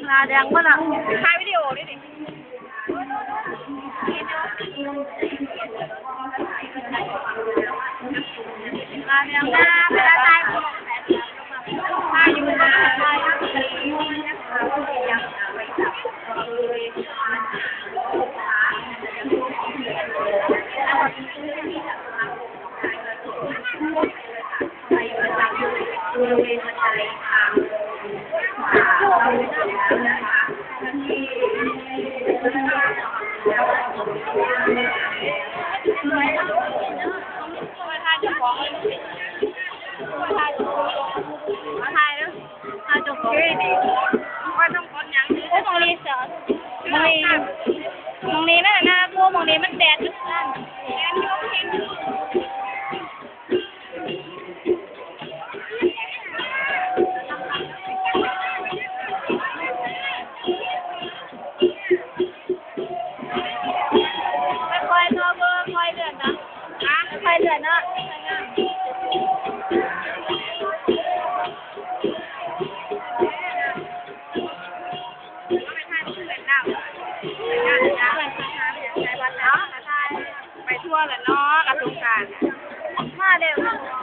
ໜ້າແດງເບິດລະ ຖ່າຍວິດີໂອເດ້ນີ້ ໜ້າແດງນາ ເວລາຖ່າຍ ມາຖ່າຍເດີ ຖ່າຍເຈົ້າຂອງເດ້ນີ້ ວ່າຕ້ອງກົດຫຍັງ ໂອ້ ໝ່ອງນີ້ສະ ໝ່ອງນີ້ ໝ່ອງນີ້ມັນອັນນັ້ນ ໂອ້ ໝ່ອງນີ້ມັນແດດມັນນັ້ນ ແມ່ນຢູ່ ເຫັນຢູ່ ຄ່ອຍໆ ເນາະ ເບິ່ງ ຄ່ອຍເລື່ອນເນາະ ຄ່ອຍເລື່ອນເນາະ ໄປທົ່ວລະເນາະ ກະສົງການ ມາແລ້ວ.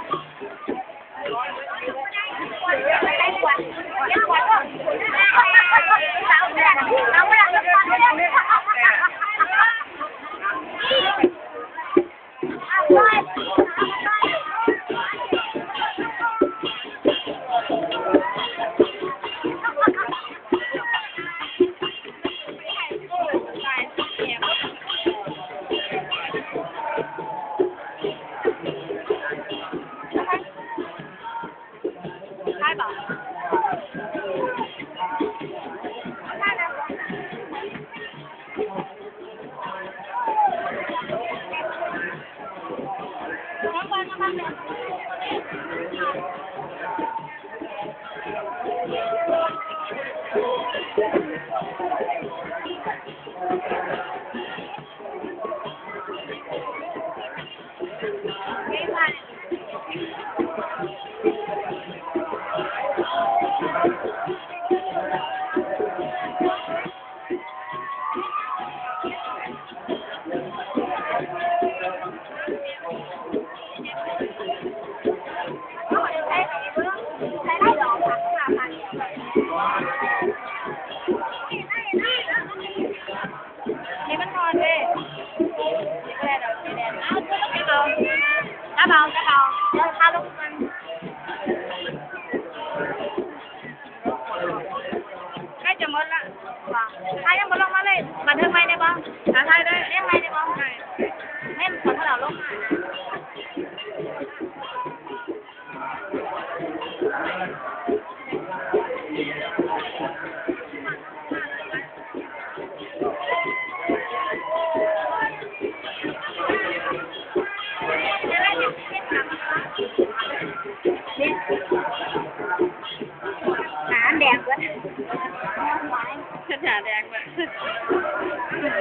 ນີ້ມັນຮອນເດ້ ບໍ່ໄດ້ດອກ ໄດ້ແດດ ເອົາ ຈັບເອົາ ຈັບເອົາ ດຽວພາລົງກ່ອນ ໃກ້ຈະໝົດລະ ຖ້າຍັງບໍ່ລົງມາເລີຍ ບັນທຶກໃໝ່ໄດ້ບໍ່ ຖ້າຖ່າຍໄດ້ ເຮັດໃໝ່ໄດ້ບໍ່ ແມ່ນ ຂໍເອົາລົງມາ. ໜ້າແດງເບິດ ໜ້າແດງເບິດ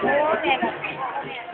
ໂອ້ ແມ່ນ.